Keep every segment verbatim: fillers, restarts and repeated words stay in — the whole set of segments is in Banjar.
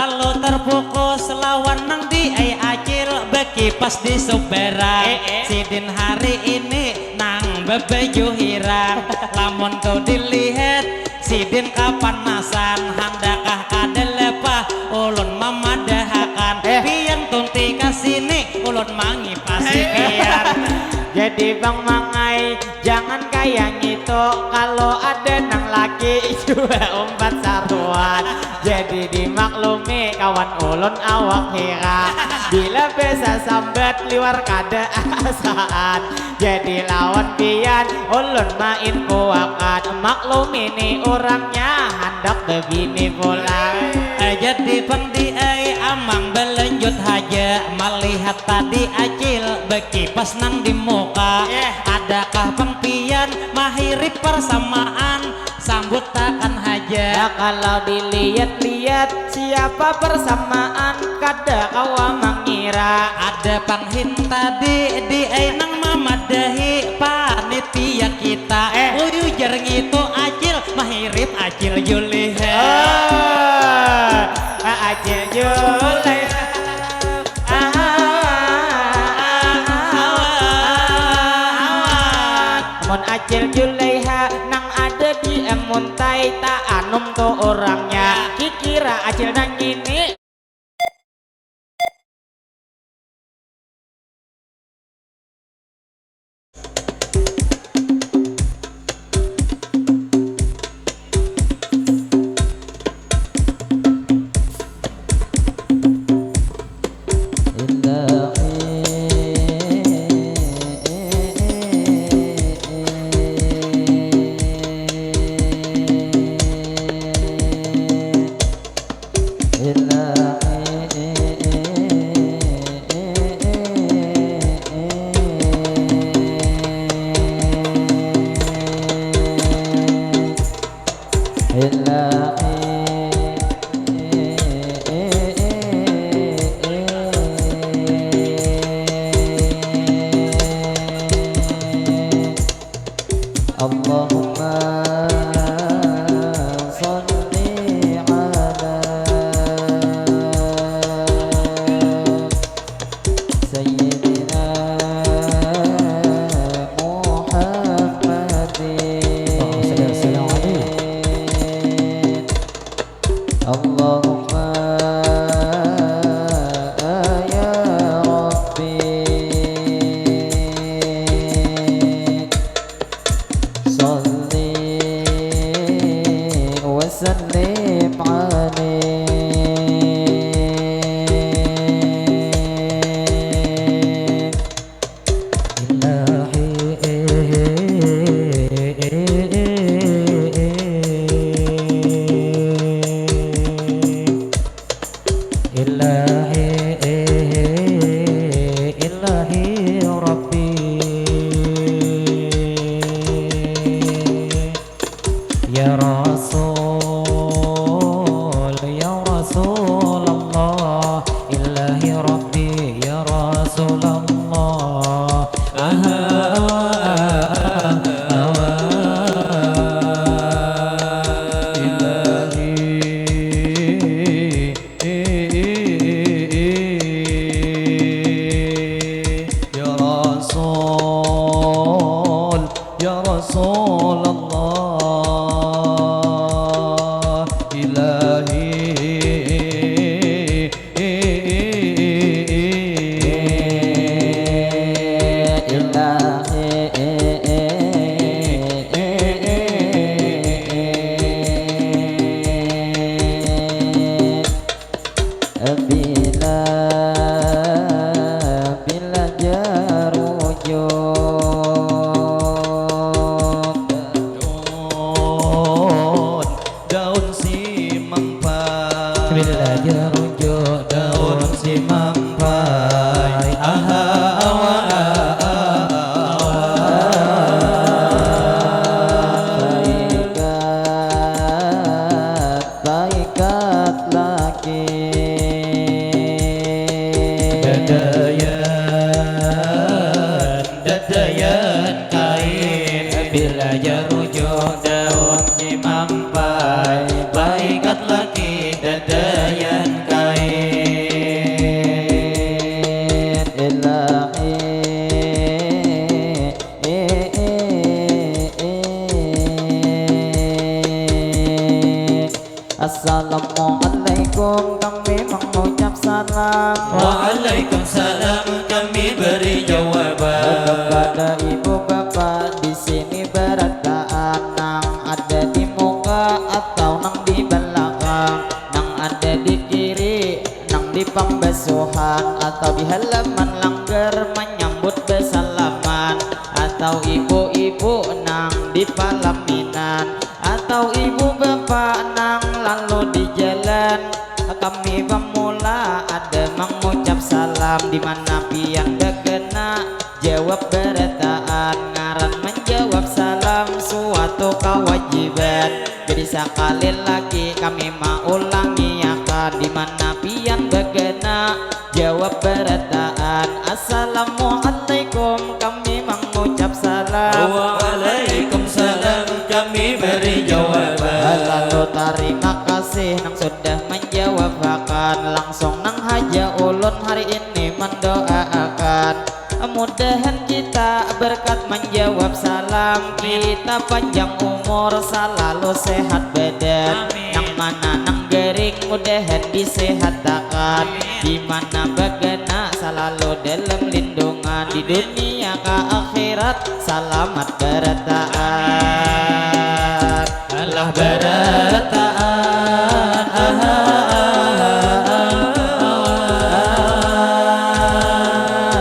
Lalu terfokus lawan nang di ai acil bekipas di subera. Eh, eh. Sidin hari ini nang bebaju hirang. Lamun tu dilihat sidin kapanasan, handakah kada lepah ulun mamadahakan. Eh. Pian tunti ka sini, ulun mangipasi pian. Jadi bang mangai, jangan kaya ngitu, kalu ada nang laki jua umpat saruan. Jadi dimaklumi kawan ulun awak hirang, bila besasambat liwar kada asaan. Jadi lawan pian ulun main kuakan, maklumi ni urangnya handak bebini pulang. Eh, jadi pang di ai amang balanjut haja, malihat tadi acil bekipas nang di muka. Eh. Adakah pang pian mahirip parsamaan? Sambutakan haja. Ya, kalau dilihat-lihat, siapa bersamaan, kada kawa mangira. Ada panghin tadi di ai nang mamadahi panitia kita. Eh. Uyu jar ngitu acil, mahirip acil Juleha. Oh, acil Juleha. Mun Acil Julaiha nang ada di Muntai, ta anum tu urangnya. Kikira Acil nang ngini. اللهم صل على سيدنا محمد. اللهم صل وسلم عليه. اللهم يا ربي صل وسلم عليه. إلهي، إلهي، إلهي ربي. يا رسول، يا رسول الله، إلهي ربي، يا رسول الله. آه، آه، آه، آه، إلهي. يا رسول، يا رسول الله، إلهي. Bila, bila jar ujuk daun, daun simampai. Bila jar ujuk daun simampai. Aha, awa, a, a, awa. Baikat, baikat lagi. Dadayan, dadayan kain. Bila jar ujuk daun simampai, baikat lagi dadayan Assalamualaikum, kami mengucap salam. Waalaikumsalam, kami beri jawaban. Kepada ibu bapak di sini berataan, nang ada di muka atau nang di belakang, nang ada di kiri, nang di pambasuhan atau di halaman langgar menyambut besalaman, atau ibu-ibu nang di palaminan, atau ibu bapak nang lalu di jalan. Kami bamula ada mangucap salam, di mana pian bagana jawab barataan. Ngaran manjawab salam suatu kawajiban. Jadi sakali lagi kami maulangiakan, di mana pian bagana jawab barataan. Assalamualaikum, kami mangucap salam. Waalaikumsalam, kami beri jawaban. Lalu tarima kasih nang sudah manjawabakan. Langsung nang haja ulun hari ini mandoaakan. Mudahan kita berkat manjawab salam, kita panjang umur, salalu sehat badan. Amin. Nang mana nang garing mudahan disehatakan. Amin. Di mana bagana salalu dalam lindungan, di Amin. dunia ka akhirat salamat barataan. Alah barataan, aha, aha, aha.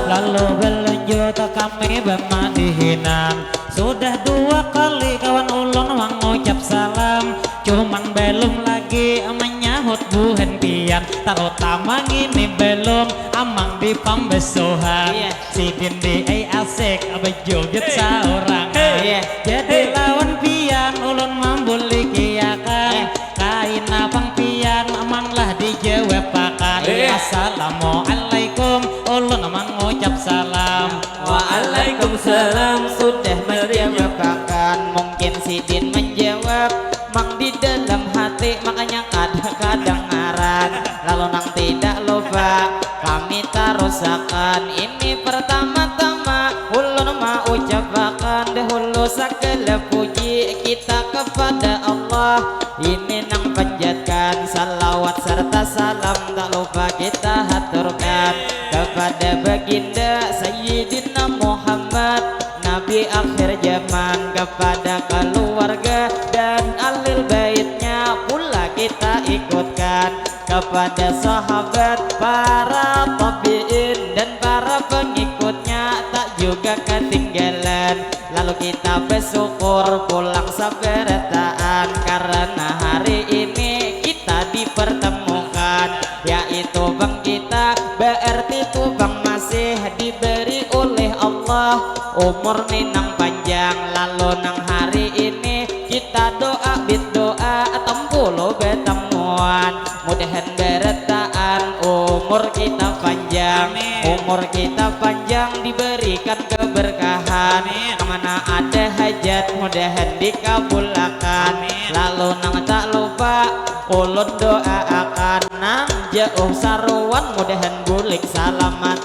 Lalu balanjut kami bamadihinan. Sudah dua kali kawan ulun mangucap salam, cuman belum lagi menyahut buhan pian. Terutama ngini belum amang di pambesuhan. Iya. Sidin di ai asik bejugit Hei. saurangan. Iya. Jadi Hei. lawan pian ulun mambulikiakan. Iya. Kaina pang pian amang lah dijawabakan. Iya. Assalamualaikum, ulun mangucap salam. Waalaikumsalam, sudah manjawabakan. Mungkin sidin manjawab, mang di dalam hati, makanya kada kadangaran. Lalu nang tidak lupa, kami tarusakan. Ini pertama-tama, ulun maucapakan dahulu sagala puji kita kepada Allah. Ini nang panjatkan, salawat serta salam tak lupa kita haturkan kepada baginda Sayyidina Muhammad, Nabi akhir zaman, kepada keluarga dan ahli baitnya pula kita ikutkan, kepada sahabat, para tabiin, dan para pengikutnya tak juga ketinggalan. Lalu kita bersyukur pulang sabarataan karena hari ini kita dipertemukan, yaitu bang kita berarti tu bang masih diberi oleh Allah umur ni nang panjang. Lalu nang hari ini kita doa bit doa tempulu betemuan. Mudahan berataan umur kita panjang. Amin. Umur kita panjang diberikan keberkahan. Amin. Mana ada hajat mudahan dikabulakan. Amin. Lalu nang tak lupa ulun doaakan nang jauh saruan mudahan bulik salamatan.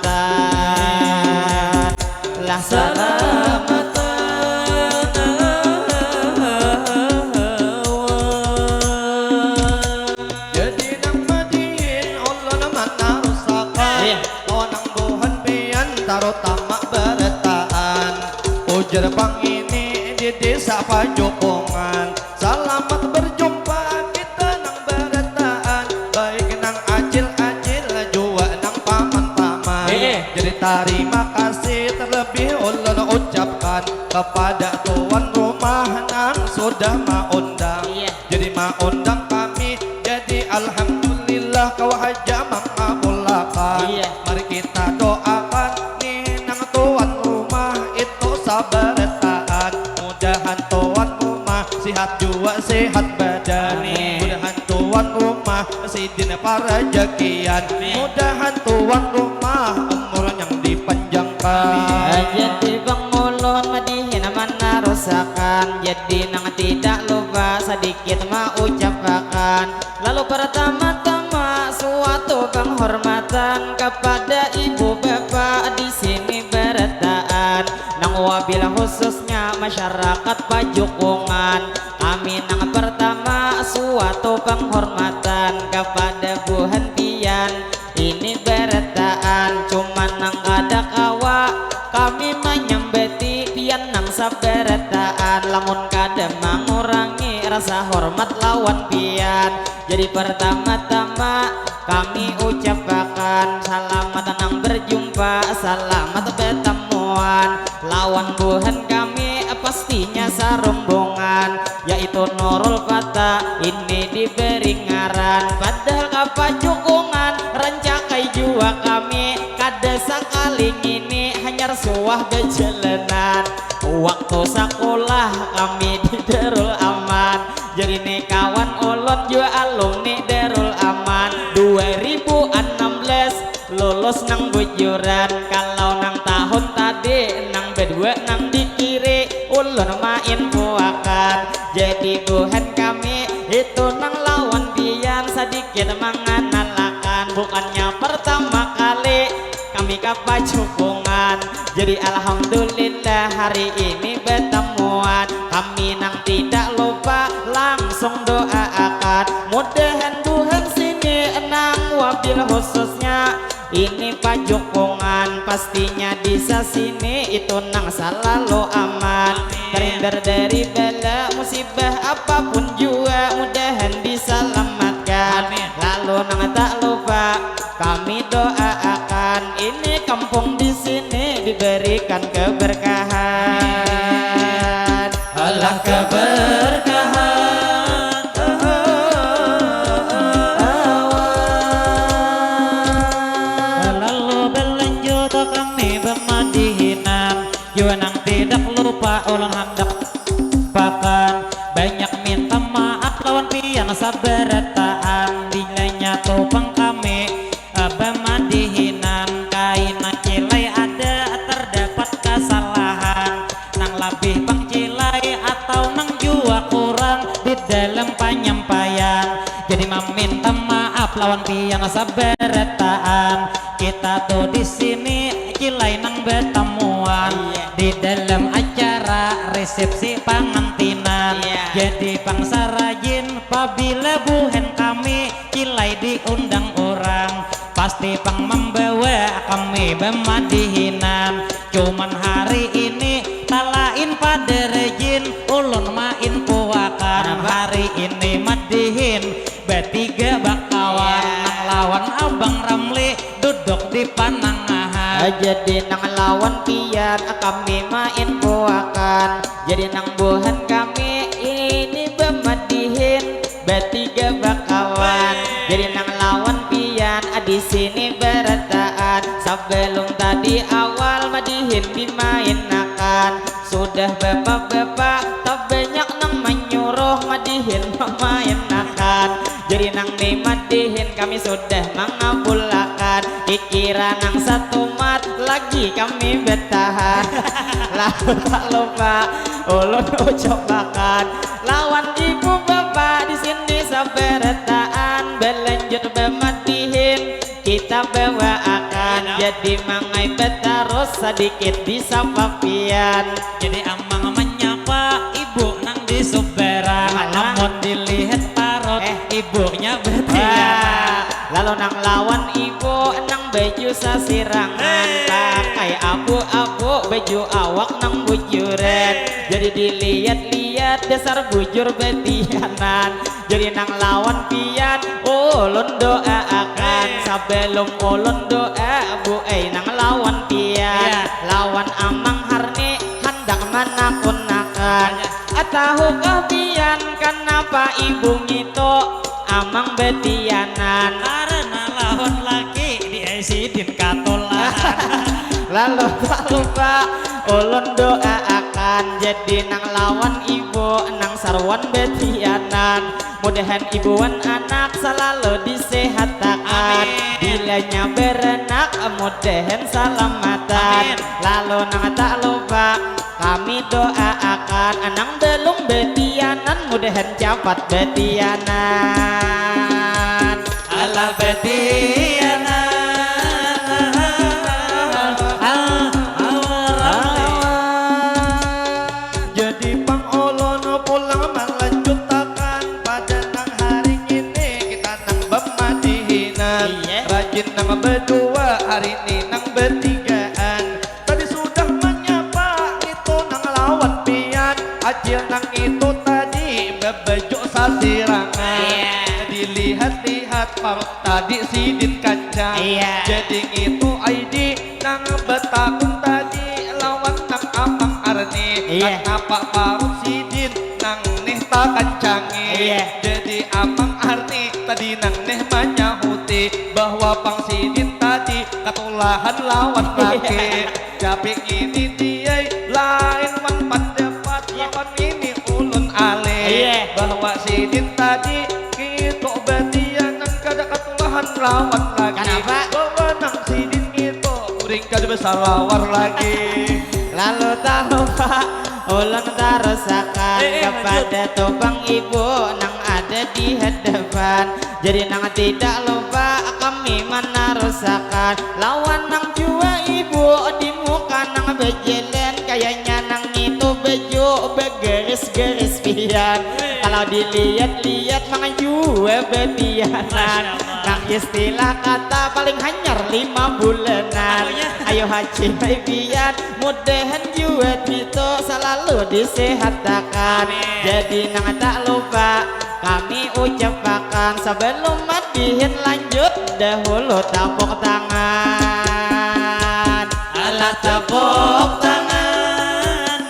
Lah salamatan. Jadi nang madihin ulun manarusakan. Iya. Lawan nang buhan pian tarutama barataan. Ujar pang ini di desa Pajukungan. Salamat berjumpa kita nang barataan. Baik nang acil-acil jua nang paman-paman. Iya. Jadi tarima kasih terlebih ulun ucapkan kepada tuan rumah nang sudah maundang. Iya. Jadi maundang kami, jadi alhamdulillah kawa haja mangabulakan. Iya. Mari kita doakan ni nang tuan rumah itu sabarataan. Mudahan tuan rumah sihat jua sihat badan. Amin. Mudahan tuan rumah sidin parajakian. Amin. Mudahan tuan rumah umur yang dipanjangkan. Amin. Jadi bang ulun madihin manarusakan, jadi nang tidak lupa sadikit maucapakan. Lalu pertama-tama suatu penghormatan kepada ibu bapa di sini berataan, nang wabil khususnya masyarakat Pajukungan. Kami nang pertama suatu penghormatan kepada buhan pian ini barataan, cuman nang kada kawa kami manyambati pian nang sabarataan. Lamun kada mangurangi rasa hormat lawan pian, jadi pertama-tama kami ucapakan salamat nang berjumpa, salamat batamuan lawan buhan kami pastinya sarumbungan, yaitu Nurul Fata ini diberi ngaran. Padahal kapajukungan rancakai jua kami, kada sakali ngini hanyar suah bajalanan. Waktu sakulah kami di Darul Aman, jadi ni kawan ulun jua alumni Darul Aman dua ribu anam belas. Lulus nang bujuran, kalau nang tahun tadi nang badua nang di kiri ulun mainfoakan. Jadi buhan kami itu nang lawan pian sadikit manganalakan, bukannya pertama kali kami kapajukungan. Jadi alhamdulillah hari ini batamuan, kami nang tidak lupa langsung doaakan, mudahan buhan sini nang wabil khususnya ini pajukungan pastinya di sasini itu nang salalu aman. Amin. Terhindar dari bala musibah apapun jua mudahan disalamatkan. Amin. Lalu nang tak lupa kami doaakan ini kampung di sini diberikan keberkahan. Alah keberkahan. Lalu berlanjut kami bemadihinan, jua nang tidak lupa ulun handak pakan. Banyak minta maaf lawan pian sabarataan, bilanya tu pang kami bamadihinan, kaina cilai ada terdapat kasalahan nang labih pang cilai atau nang jua kurang di dalam panyampaian. Jadi maminta maaf lawan pian sabarataan. Kita tu di sini cilai nang batamuan di dalam acara resepsi pangantinan. Jadi pang sarajin pabila buhan kami cilai diundang urang, pasti pang mambawa kami bamadihinan. Cuman hari ini talain pada rajin ulun mainfoakan. Hari ini madihin batiga bakawan nang lawan Abang Ramli duduk di panangahan. Jadi nang lawan pian kami mainfoakan. Jadi nang buhan kami ini bamadihin batiga bakawan. Jadi nang lawan pian di sini barataan. Sabalum tadi awal madihin dimainakan, sudah bapa-bapa tabanyak nang manyuruh madihin mamainakan. Jadi nang ni madihin kami sudah mangabulakan. Kikira nang satumat lagi kami batahan. Lalu tak lupa ulun ucapakan lawan ibu bapa di sini sabarataan balanjut bamadihin kita bawaakan. Jadi mangai batarus sadikit disapa pian. Jadi amang manyapa ibu nang di subarang, amun dilihat parut ibunya batianak. Lalu nang lawan ibu nang baju sasirangan, pakai abu-abu baju awak nang bujuran. Jadi dilihat-lihat dasar bujur batianan. Jadi nang lawan pian ulun doaakan. Sabalum ulun doa bu ai nang lawan pian, lawan amang Harni handak manakunakan. Tahukah pian kanapa ibu ngitu amang batianan? Karana lawan laki diai sidin katulahan. Lalu tak lupa ulun doaakan jadi nang lawan ibu nang saruan batianan. Mudahan ibu wan anak salalu disehatakan. Bilanya baranak mudahan salamatan. Lalu nang tak lupa kami doaakan nang balum batianan mudahan capat batianan. Alah batianan. Jadi pang ulun pulang malanjutakan pada nang hari ngini kita nang bamadihi. Nang badua hari ni nang batigaan. Tadi sudah manyapa itu nang lawan pian. Acil nang itu tadi babaju sasirangan. Iya. Dilihat-lihat parut tadi sidin kancang. Iya. Jadi ngitu Aidi nang batakun tadi lawan nang Amang Arni. Iya. Kanapa parut sidin nang nih takancangi. Iya. Jadi Amang Arni tadi nang nih manyahuti bahwa pang sidin tadi katulahan lawan laki. Tapi ngini diai lain wan pandapat lawan ngini ulun alih. Iya. Bahwa sidin tadi ngitu batianan kada katulahan lawan laki. Kanapa? Bahwa nang sidin ngitu kuring kada basalawar lagi. Lalu tahu pak, ulun tarusakan. Eh, eh, kepada lanjut. Tubang ibu nang ada di hadapan. Jadi nang tidak lupa kami manarusakan. Lawan nang jua ibu di muka nang bajalan. Kayaknya nang itu baju bagaris-garis pian. Eh. Kalau dilihat-lihat mang jua bapianan. Masya Allah. Nang istilah kata paling hanyar lima bulanan. Apanya? Ayo haji hai pian, mudahan jua itu selalu disehatakan. Amin. Jadi nang tak lupa kami ucapakan, sebelum madihin lanjut dahulu tepuk tangan. Alah tepuk tangan.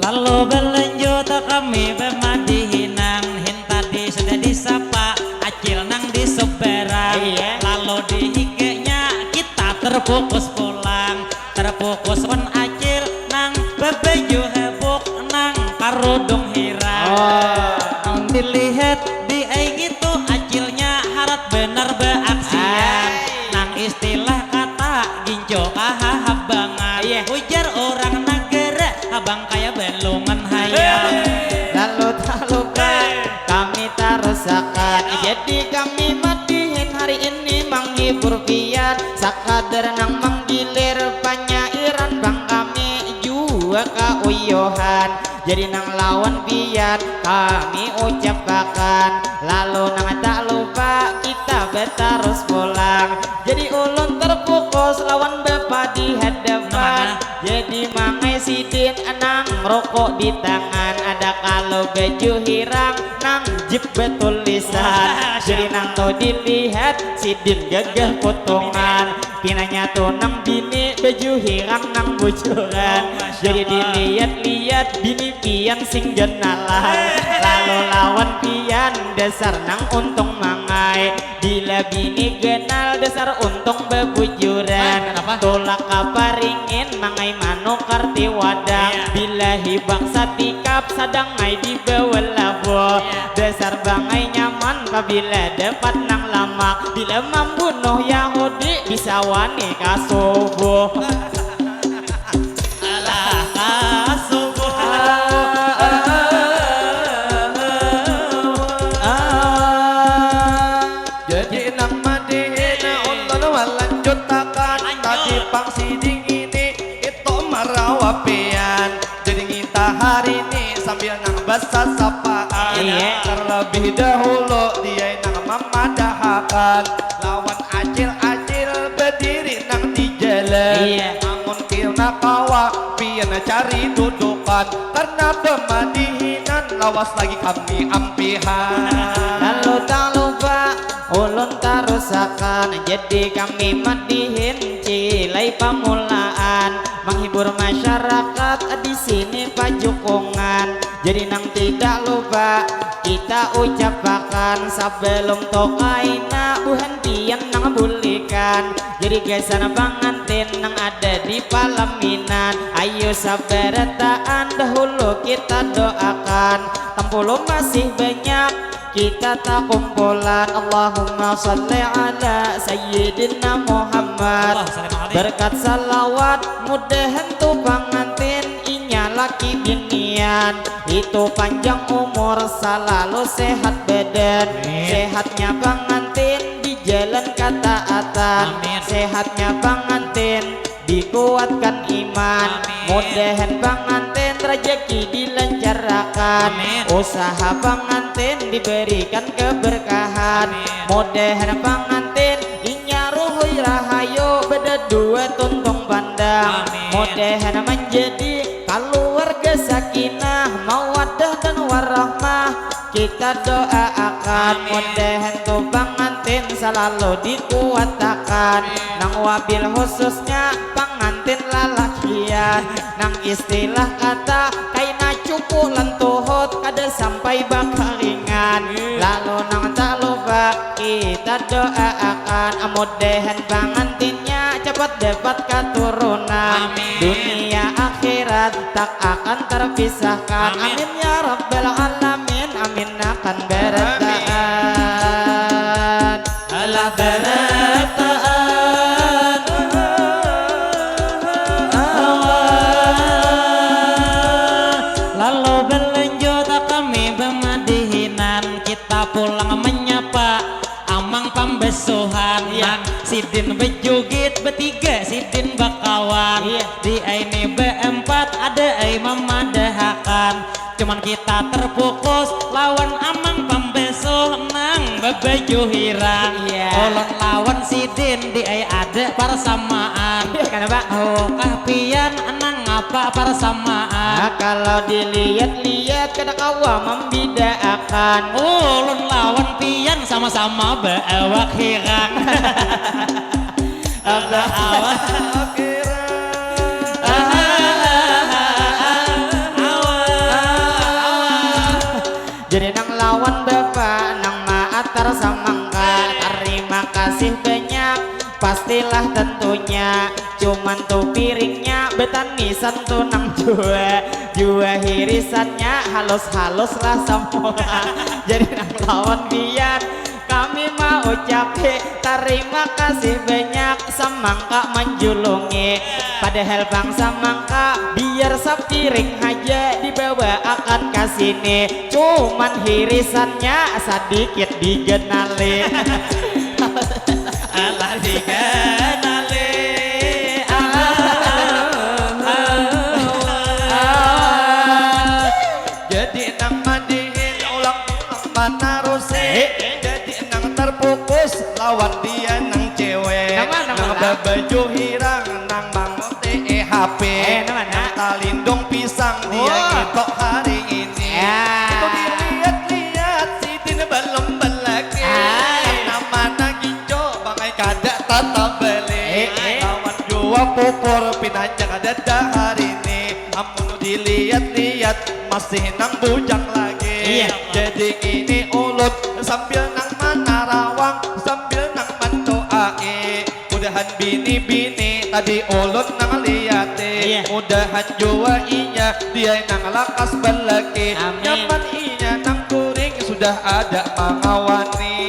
Lalu balanjut kami bamadihinan, hin tadi sudah disapa Acil nang di seberang. Iya. Lalu di higanya kita terfokus pulang. Terfokus wan Acil nang babaju habuk nang karudung hirang. Oh. Nang dilihat di ai itu Acilnya harat benar baaksian. Ai. Nang istilah kata gincu kahahabangan. Iya. Ujar orang nagara habang kaya balungan hayam. Hei. Lalu tak lupa, hei, kami tarusakan. Iya. Jadi kami madihin hari ini manghibur pian. Sakadar nang manggilir panyairan pang kami jua kauyuhan. Jadi nang lawan pian kami ucapakan. Lalu nang tak lupa kita batarus pulang. Jadi ulun terfokus lawan bapa di hadapan. Nang mana? Jadi mangai sidin nang rokok di tangan. Ada kalau baju hirang nang jip batulisan. Wah, jadi nang tu dilihat sidin gagah potongan. Pinanya tu nang bini baju hirang nang bujuran. Oh, masya Allah. Jadi dilihat-lihat bini pian sing ganalan. Hei. Lalu lawan pian dasar nang untung mangai. Bila bini ganal dasar untung babujuran. Hah, kenapa? Tulak kaparingin mangai manukar tiwadak. Iya. Bila hibak satikap sadang ai dibawa labuh. Iya. Dasar bangai nyaman pabila dapat nang lamak. Bila mambunuh Yahudi bisa wani kasubuh. Alah kasubuh. Jadi nang madihin ulun walanjutakan. Lanjut. Tadi pang sidin ini itu marawa pian. Jadi ngita hari ini sambil nang basasapaan. Iya. Terlebih dahulu dia nang mamadahakan lawan acil-acil badiri nang di jalan. Iya. Amun pina kawa pian cari dudukan karena bamadihinan lawas lagi kami ampihan. Lalu tak lupa ulun tarusakan jadi kami madihin cilai pamulaan manghibur masyarakat di sini pajukungan. Jadi nang tidak lupa kita ucapakan sebelum tu kaina buhan pian nang bulikan. Jadi gasan pangantin nang ada di palaminan, ayu sabarataan dahulu kita doakan. Tampulu masih banyak kita takumpulan. Allahumma salli ala sayyidina Muhammad. Allah, salli alaihi. Berkat salawat mudahan tu pangantin inya laki binian itu panjang umur salalu sehat badan. Amin. Sehatnya pangantin di jalan kataatan. Amin. Sehatnya pangantin dikuatkan iman. Amin. Mudahan pangantin Rajaki dilancarakan. Amin. Usaha pangantin diberikan keberkahan. Amin. Mudahan pangantin inya ruhui rahayu, bedadua tuntung pandang. Amin. Mudahan manjadi kaluarga sakinah, mawaddah dan warahmah. Kita doaakan. Amin. Mudahan tu pangantin salalu dikuatakan. Amin. Nang wabil khususnya pangantin lalakian. Nang istilah kata kaina cupu lan tuhut, kada sampai bakaringan. Amin. Lalu nang tak lupa kita doaakan, mudahan pangantinnya cepat dapat katurunan. Amin. Dunia akhirat tak akan terpisahkan. Amin. Amin ya rabbal alamin. Amin akan barataan. Alah barataan. Lalu balanjut kami bamadihinan, kita pulang menyapa amang pambesuhan. Iya. Nang sidin bejugit betiga, sidin bakawan. Iya. Di ai ni baempat, ada ai mamadahakan. Cuman kita terfokus lawan amang pambesuh nang babaju hirang. Iya. Ulun lawan sidin di ai ada parsamaan. Kanapa? Tahukah pian nang apa parsamaan? Ah, kalau dilihat-lihat kada kawa mambidaakan. Ulun lawan pian sama-sama baawak hirang. Baawak hirang. Jadi nang lawan bapa nang maatar samangka, tarima kasih banyak, pastilah tentunya. Cuman tu piringnya betanisan tu nang jua, jua hirisannya halus-halus lah samua. Jadi nang lawan pian kami maucapi tarima kasih banyak, samangka manjulungi. Padahal pang samangka biar sapiring haja dibawaakan ka sini, cuman hirisannya sadikit diganali. Alah diganali. Jadi nang madihin ulang-ulang manarusi. Jadi nang terfokus lawan dia nang cewek. Nang mana, nang mana? Babaju hirang, nang manguti H P. Eh, nang mana? Nang talindung pisang dia. Oh. Ngitu hari ini. Ya. Itu dilihat-lihat sidin balum balaki. Ah. Nang mana ginjo bangai kada tatabali. Eh, eh. Lawan jua pupur pinanya kadada hari ini. Amun dilihat-lihat masih nang bujang lagi. Iya. Jadi ngini ulun sambil nang manarawang, sambil nang mandoai. Mudahan bini-bini tadi ulun nang liati. Iya. Mudahan jua inya dia nang lakas balaki. Amin. Nyaman inya nang guring sudah ada mangawani.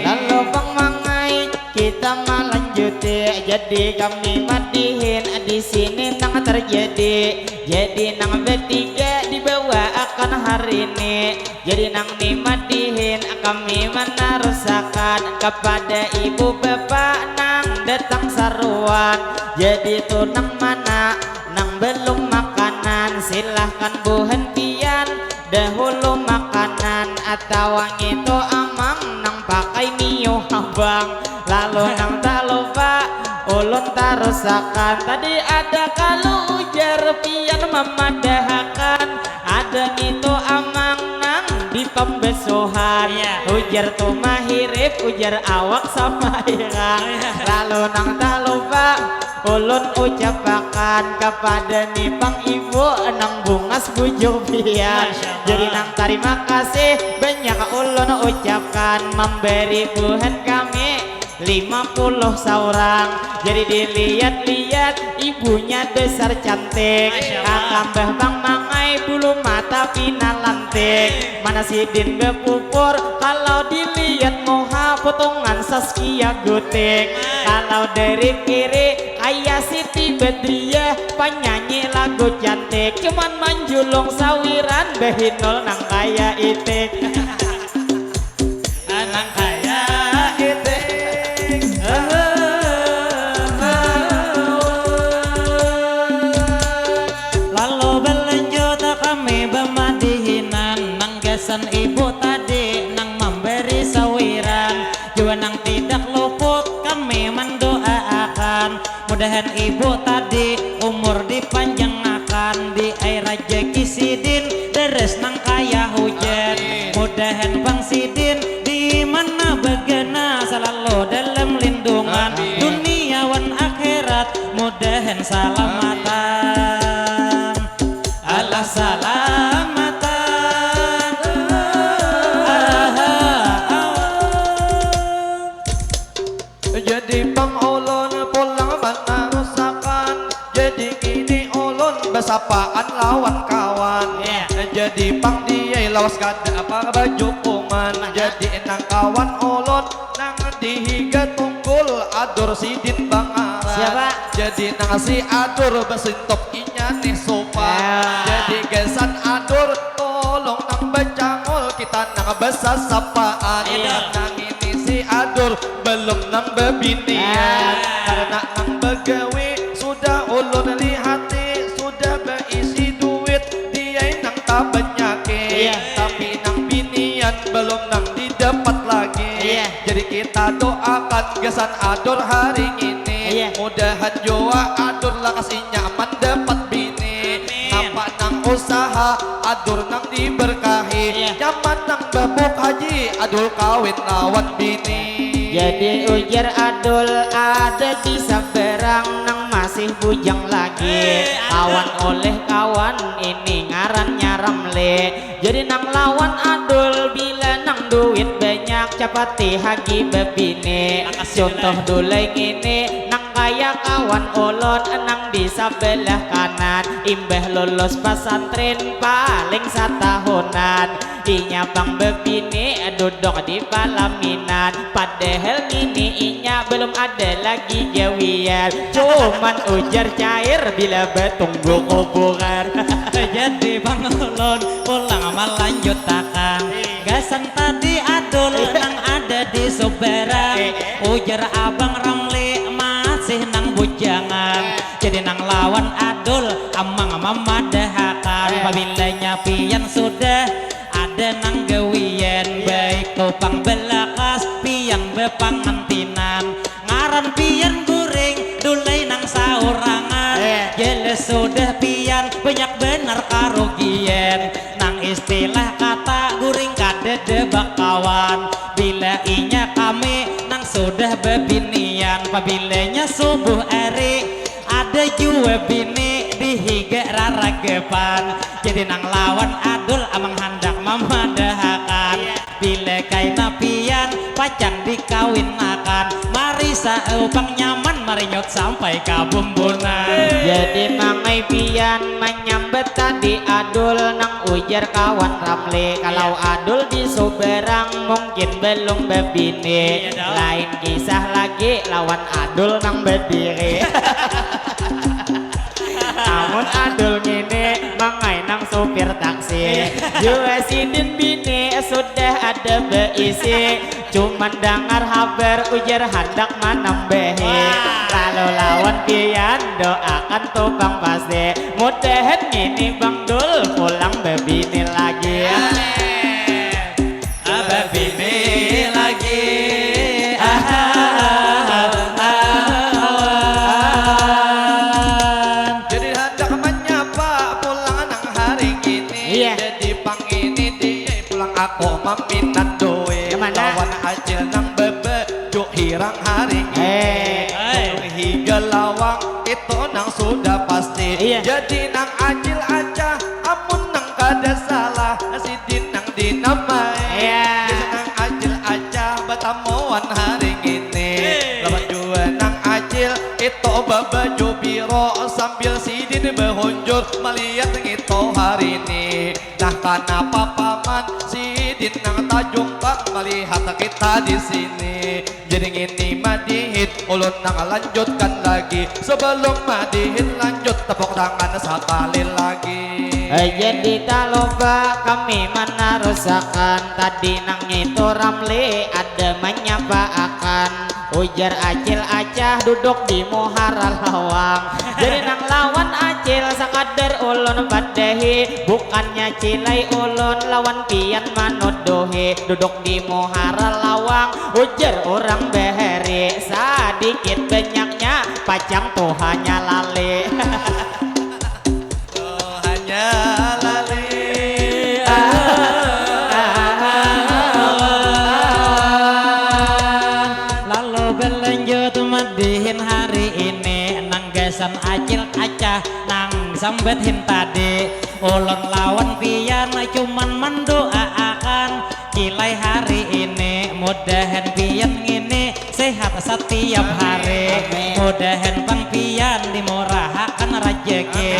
Lalu pang mangai kita malanjuti, jadi kami madihin di sini nang terjadi. Jadi nang betiga dibawaakan hari ini. Jadi nang ni madihin kami manarusakan kepada ibu bapa nang datang saruan. Jadi tu nang mana nang belum makanan, silahkan buhan pian dahulu makanan, atawa ngitu amang nang pakai miu habang. Lalu nang tak lupa ulun tarusakan, tadi ada kalu ujar pian mamadahakan, ada ngitu amang nang di pambesuhan. Iya. Ujar tu mahirip, ujar awak sama hirang. Iya. Lalu nang tak lupa ulun ucapakan kapada ni pang ibu nang bungas bujur pian. Masya Allah. Jadi nang tarima kasih banyak ulun ucapkan mambari buhan kami lima puluh saurang. Jadi dilihat-lihat ibunya dasar cantik. Masya Allah. Kakambah pang mangai bulu mata pina lantik. Mana sidin bapupur, kalau dilihat muha potongan Saskia Gutik. Kalau dari kiri kaya Siti Badriah, panyanyi lagu cantik, cuman manjulung sawiran bahinul nang kaya itik. Nang kaya itik. Lalu balanjut Ibu tadi nang mambari sawiran, jua nang tidak luput kami mandoaakan. Mudahan ibu tadi umur dipanjangakan, diai rajaki sidin deres nang kaya hujan. Amin. Mudahan pang sidin di mana bagana salalu dalam lindungan. Amin. Dunia wan akhirat mudahan salamatan. Alah salamatan. Jadi pang ulun pulang manarusakan. Jadi kini ulun basapaan lawan kawan. Iya. Jadi pang diai lawas kada apa bajukungan. Nah, jadi nang kawan ulun nang di higa tunggul Adur sidin bangaran. Siapa? Jadi nang si Adur basintop inya nih supan. Ya. Jadi gasan Adur tolong nang bacangul kita nang basasapaan. Iya. Nang ini si Adur belum nang babinian. Ya. Karena nang bagawi sudah ulun lihati, sudah baisi duit, diai nang tabanyaki. Iya. Tapi nang binian belum nang didapat lagi. Iya. Jadi kita doakan gasan Adur hari ngini. Iya. Mudahan jua Adur lakas inya mandapat bini. Amin. Napa nang usaha Adur nang diberkahi. Iya. Nyaman nang babuk haji Adul kawin lawan bini. Jadi ujar Adul ada di sabarang nang masih bujang lagi. Eh, ada. Kawan oleh kawan ini ngarannya Ramli. Jadi nang lawan Adul bila nang duit banyak capati hagi babini. Makasih, contoh Bilal. Dulai ngini nang kaya kawan ulun nang di sabelah kanan imbah lulus pasantren paling satahunan. Inya pang babini duduk di palaminan. Padahal ngini inya belum ada lagi gawian. Cuman ujar cair bila batunggu kuburan. Jadi pang ulun pulang malanjutakan. Gasan tadi Adul nang ada di subarang. Ujar Abang Ramli masih nang bujangan. Jadi nang lawan Adul amang mamadahakan. Pabilanya pian sudah ada nang gawian. Baik tu pang balakas pian bapangantinan. Ngaran pian guring, dulai nang saurangan. Eh. Jelas sudah pian banyak banar karugian. Nang istilah kata guring kadada bakawan. Bila inya kami nang sudah babinian, pabilanya subuh ari ada jua bini di higa raragapan. Jadi nang lawan Adul amang handak mamadahakan. Iya. Bila kaina pian pacang dikawinakan, mari saupang nyaman marinyut sampai ka bumbunan. Jadi mangai pian manyambat tadi Adul nang ujar kawan Ramli. Kalau iya. Adul di subarang mungkin belum babini. Iya dong. Lain kisah lagi lawan Adul nang badiri. Amun Adul ngini mangai nang supir taksi. Iya. Jua sidin bini sudah ada baisi. Cuman dangar habar ujar handak manambahi. Wah. Lalu lawan pian doakan tu pang pasti. Mudahan ngini Bang Dul pulang babini lagi. Amin. Babini lagi. Jadi handak manyapa pulang nang hari ngini. Iya. Jadi pang ini diai pulang aku maminat duit. Kemana? Lawan Acil nang babaju hirang hari ngini. Eh. Nang higa lawang itu nang sudah pasti. Iya. Jadi nang Acil aja amun nang kada salah sidin nang dinamai. Iya. Jadi nang Acil aja batamuan hari ngini. Eh. Lawan jua nang Acil itu babaju biro sambil sidin bahunjur malihat ngitu hari ni. Nah, kanapa paman sidin nang tajungkang malihat kita di sini? Jadi ngini madihin, ulun nang lanjutkan lagi. Sebelum madihin lanjut, tepuk tangan sakali lagi. Jadi talupa kami manarusakan, tadi nang ngitu Ramli ada manyapaakan, ujar Acil Acah duduk di muhara lawang. Jadi nang lawan Acil sakadar ulun padahi, bukannya cilai ulun lawan pian manuduhi, duduk di muhara lawang, ujar urang bahari, sadikit banyaknya pacang tuhanya lali. Hanya lali. Lalu berlanjut madihin hari ini, nang gasan Acil Acah nang sambat hin tadi, ulun lawan pian cuman mendoaakan, cilai hari ini mudahan pian ngini sehat satiap hari. Mudahan pang pian dimurahakan rajaki,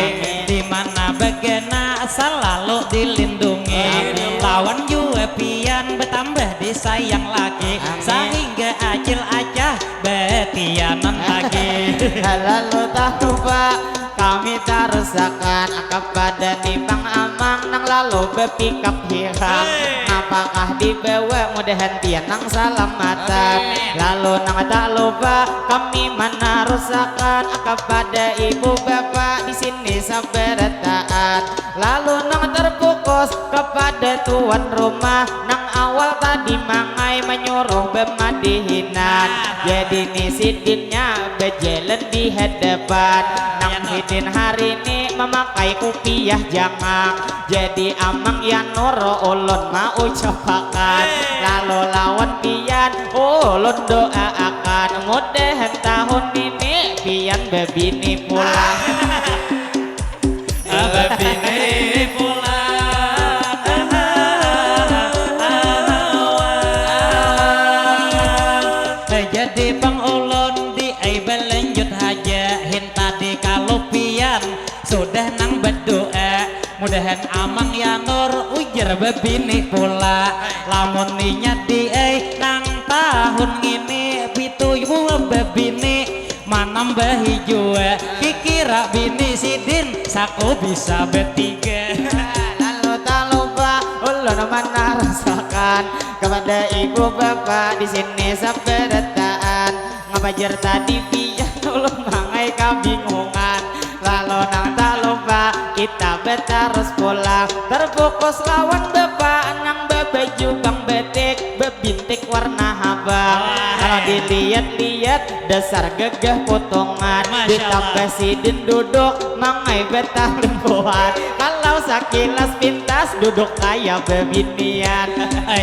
dimana bagana salalu dilindungi, lawan jua pian batambah disayang laki, sahingga Acil Acah batianan lagi. Lalu talupa kami tarusakan kapada ni pang amang nang lalu bapikap hirang. Apakah dibawa mudahan pian nang salamatan. Lalu nang talupa kami manarusakan kapada ibu bapa di sini sabarataan. Lalu nang terfokus kapada tuan rumah nang awal tadi mangai manyuruh bamadihinan. Jadi ni sidinnya bajalan di hadapan. Nang sidin hari ni mamakai kupiah jangang. Jadi amang ya nuro ulun maucapakan. Lalu lawan pian ulun doaakan mudahan tahun ini pian babini pulang. Babini pulang. Jadi pang ulun di ai balanjut haja hin tadi kalu pian sudah nang badoa mudahan amang ya nur ujar babini pula lamun ninya di ai nang tahun ngini pitu babini manambahi jua kikira bini sidin saku bisa batiga. Lalu talupa ulun manarusakan kapada ibu bapa di sini sabarataan. Ngapajar tadi pian ulun mangai kabingungan. Lalu nang talupa kita batarus pulang terfokus lawan bapa nang babaju pang batik babintik warna habang. Kalau dilihat-lihat dasar gagah potongan. Ditambah sidin duduk mangai batalimpuhan. Kalau sakilas pintas duduk kaya babinian.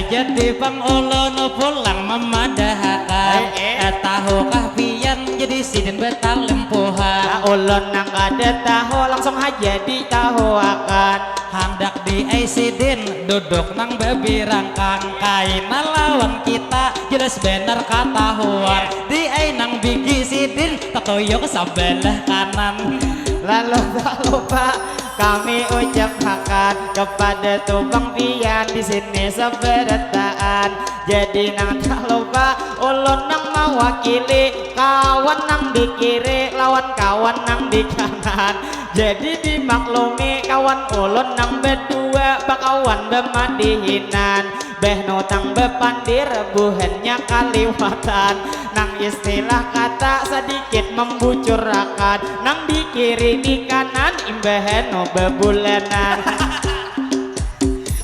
Jadi pang ulun pulang mamadahakan. Tahukah pian jadi sidin batalimpuhan. Ulun nang kada tahu langsung haja ditahuakan. Handak di ai sidin duduk nang babirangkang kaina lawan kita jelas banar katahuan di ai nang bigi sidin tatuyuk sabalah kanan. Lalu talupa kami ucap hakan kepada tubang pian di sini sabarataan. Jadi nang talupa ulun nang mawakili kawan nang di kiri lawan kawan nang di kanan. Jadi dimaklumi kawan ulun nang badua bakawan bamadihinan. Bah nutang bapandir buhannya kaliwatan. Nang istilah kata sadikit mambucurakan. Nang di kiri di kanan imbahanu babulanan.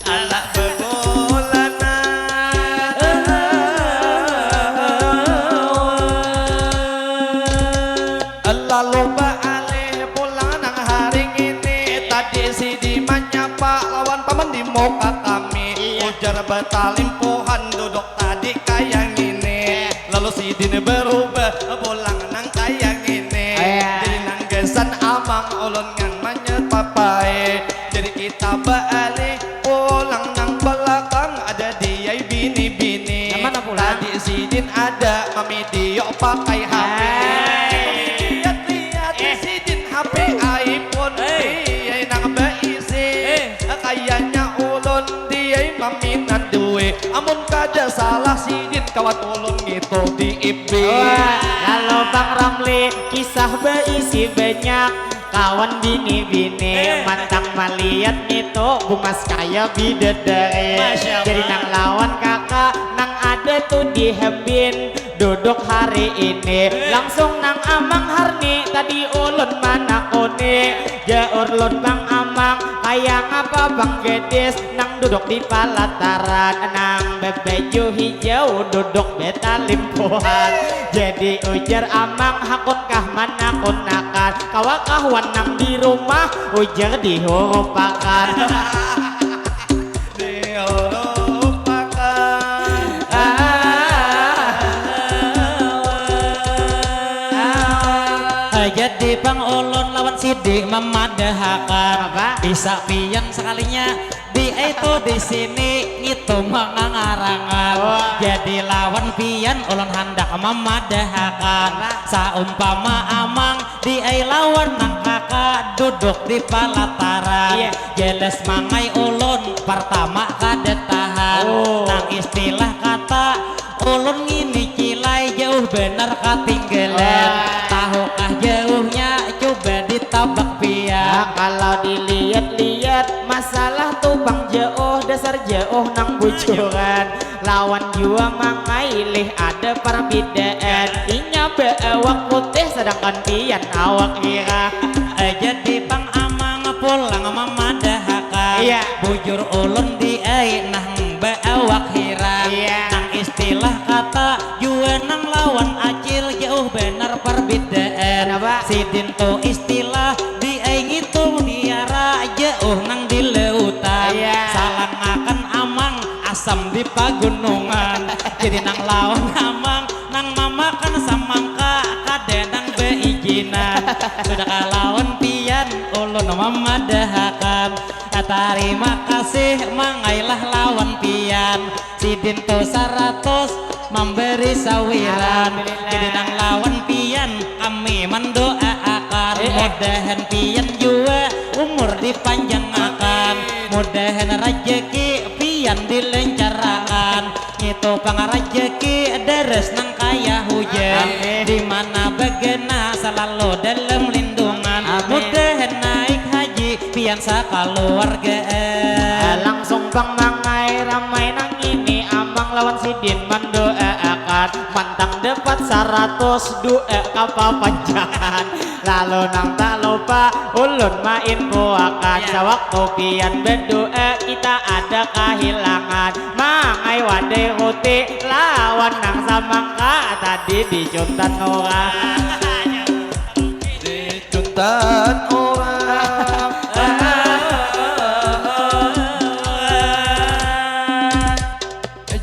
Anak babulanan. Lalu baalih pulang nang hari ngini. Tadi sidi manyapa lawan paman di muka kami. Ujar batalimpuhan duduk tadi kaya ngini. Lalu sidin berubah pulang nang kaya ngini. Jadi nang gasan amang ulun ngan manyapapai. Jadi kita baalih pulang nang balakang ada diai bini-bini. Tadi sidin ada mamidio pakai HP. Lihat-lihat sidin HP iPhone. Diai nang baisi. Kayanya ulun diai maminan duit. Amun kada salah sidin kawan ulun ngitu di FB. Wah, lalu Bang Ramli kisah baisi banyak. Lawan bini-bini mantang maliat ngitu bungas kaya bidadari. Jadi nang lawan kaka nang ada tu di hembin duduk hari ini. Langsung nang amang harni tadi ulun manakuni. Jaur lun bang amang kaya ngapa bang gadis nang duduk di palataran nang bebaju hijau duduk betalimpuhan. Jadi ujar amang hakunkah manakunakan kawakah wan nang di rumah ujar dihurupakan. Dihurupakan. Jadi pang ulun lawan sidi mamadahakan bisa pian sakalinya di itu di sini ngitu mangangarangan. Jadi lawan pian ulun handak mamadahakan saumpama amang di ai lawan nang kaka duduk di palataran. Jelas mangai ulun partama kada tahan nang istilah kata ulun ngini cilai jauh banar katinggalan. Tahukah jauhnya cuba ditabak pian. Kalau diliat-liat masalah tu pang jauh dasar jauh nang bujuran. Lawan jua mangailih ada parbidaan. Inya baawak putih sadangkan pian awak hirang. Jadi pang amang pulang mamadahakan. Bujur ulun di ai nang baawak hirang. Nang istilah kata jua nang lawan acil jauh banar parbidaan. Sidin tu istilah di ai ngitu biara jauh nang di lautan. Salangakan amang asam di pagunungan. Jadi nang lawan amang nang mamakan samangka kada nang baijinan. Sudah kalawan pian ulun mamadahakan. Tarima kasih mangailah lawan pian. Sidin tu saratus mambari sawiran. Jadi nang lawan pian kami mandoaakan. Mudahan pian jua umur dipanjangakan. Mudahan rajaki pian dilencarakan. Ngitu pang rajaki daras nang kaya hujan. Di mana bagana salalu dalam lindungan. Mudahan naik haji pian sakaluargaan. Langsung pang mangai ramai nang ngini amang lawan sidin mandoaakan mantang dapat saratus dua kapapanjangan. Lalu nang tak lupa ulun mainfoakan sawaktu pian badoa kita ada kahilangan. Mangai wadai ruti lawan nang samangka tadi dicuntan urang. Dicuntan urang.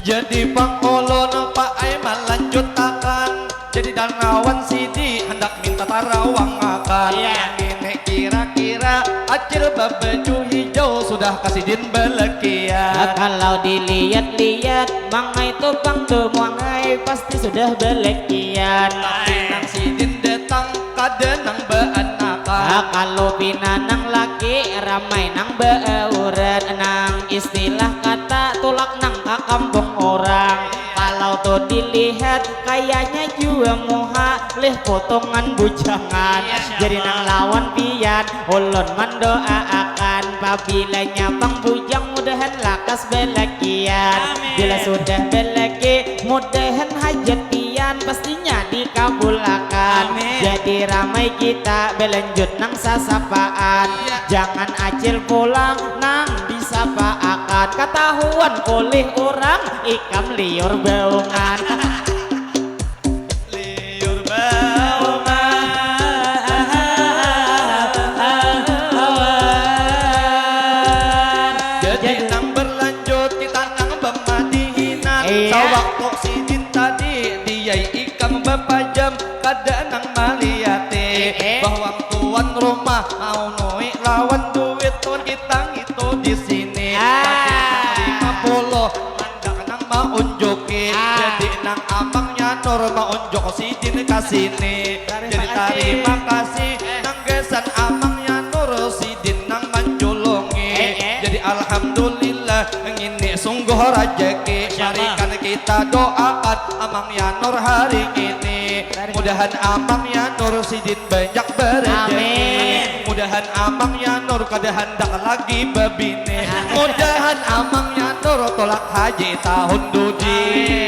Jadi pang ulun paai malanjutakan. Jadi dang lawan sidi handak minta tarawangakan. Ngini kira-kira acil babaju hijau sudah ka sidin balakian. Kalau diliat-liat mangai tu pang tu mangai pasti sudah balakian. Tapi nang sidin datang kada nang baanakan. Kalau pina nang laki ramai nang baauran nang istilah kata tulak nang ka kampung urang. Kalau tu dilihat kayanya jua muha lih potongan bujangan. Jadi nang lawan pian ulun mandoaakan pabilanya pang bujang mudahan lakas balakian. Bila sudah balaki mudahan hajat pian pastinya dikabulakan. Jadi ramai kita balanjut nang sasapaan. Jangan acil pulang nang disapaakan. Katahuan kulih urang ikam liur baungan. Liur baungan. Jadi nang berlanjut kita nang bamadihinan. Sawaktu sidin tadi diai ikam bapajam kada nang maliati bahwa tuan rumah maunui lawan duit tuan kita ngitu di sini. Tadi nang lima puluh handak nang maunjuki. Jadi nang amang nyanur maunjuk sidin ka sini. Jadi tarima kasih nang gasan amang nyanur sidin nang manjulungi. Jadi alhamdulillah ngini sungguh rajaki. Barikan kita doakan Amang Yanur hari ini. Mudahan Amang Yanur sidin banyak berejeki. Mudahan Amang Yanur kada handak lagi babini. Mudahan Amang Yanur tulak haji tahun duji.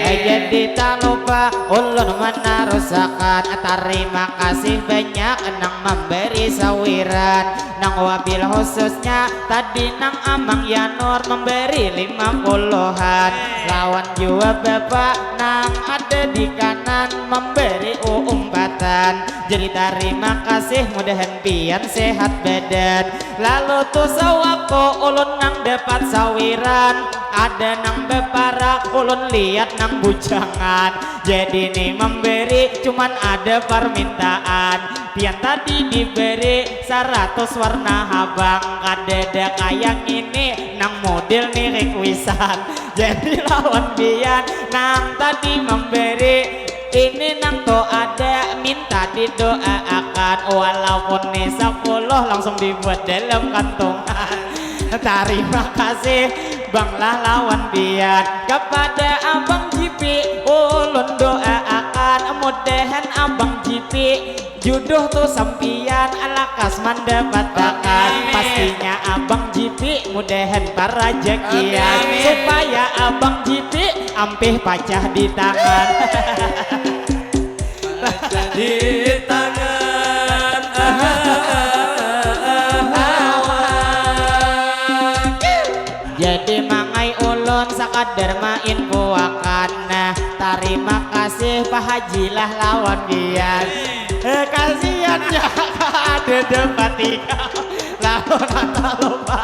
Jadi tak lupa ulun manarusakan tarima kasih banyak nang memberi sawiran. Nang wabil khususnya tadi nang Amang Yanur memberi lima puluhan. Lawan jua bapak nang ada di kanan memberi uumpatan. Jadi tarima kasih, mudahan pian sehat badan. Lalu tu sawaktu ulun nang dapat sawiran, ada nang baparak, ulun lihat nang bujangan. Jadi ni memberi cuman ada permintaan. Pian tadi diberi saratus warna habang, kadada kaya ngini nang model ni requisan. Jadi lawan pian nang tadi memberi, ini nang tu ada minta didoaakan, walaupun ni sapuluh langsung dibuat dalam kantungan. Tarima kasih bang lah lawan pian. Kapada abang Jipi ulun doaakan, mudahan abang Jipi juduh tu sampian lakas mandapatakan. Pastinya abang Jipi mudahan parajakian, supaya abang Jipi ampih pacah di tangan. Di tangan. Jadi mangai ulun sakadar mainfoakan. Nah, tarima kasih Pak Haji lah lawan pian. Eh, kasihan ya, ada dapat tiga. Lalu nang talupa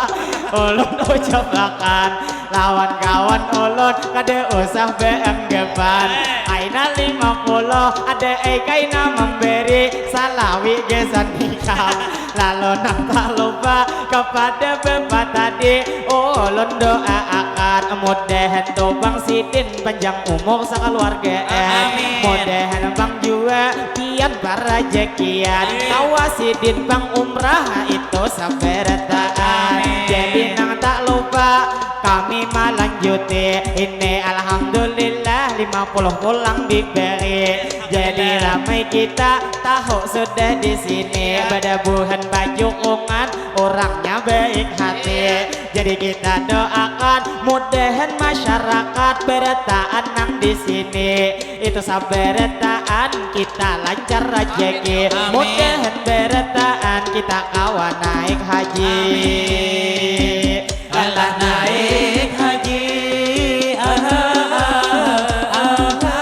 ulun ucapakan, lawan kawan ulun kada usah baanggapan. Kaina lima puluh ada ai kaina memberi, salawi gasan ikam. Lalu nang talupa kapada bapak tadi, ulun doaakan mudahan tu bang sidin panjang umur sakaluargaan. Mudahan bang jua pian parajakian, kawa sidin pang umrah itu sabarataan. Jadi nang tak lupa kami malanjuti ini, alhamdulillah lima puluh pulang diberi. Jadi ramai kita tahu sudah di sini, badabuhan bajukungan, orangnya baik hati. Jadi kita doakan mudahan masyarakat barataan nang di sini itu sabarataan kita lancar rajaki. Mudahan barataan kita kawa naik haji. Alah naik haji. Aha, aha, aha.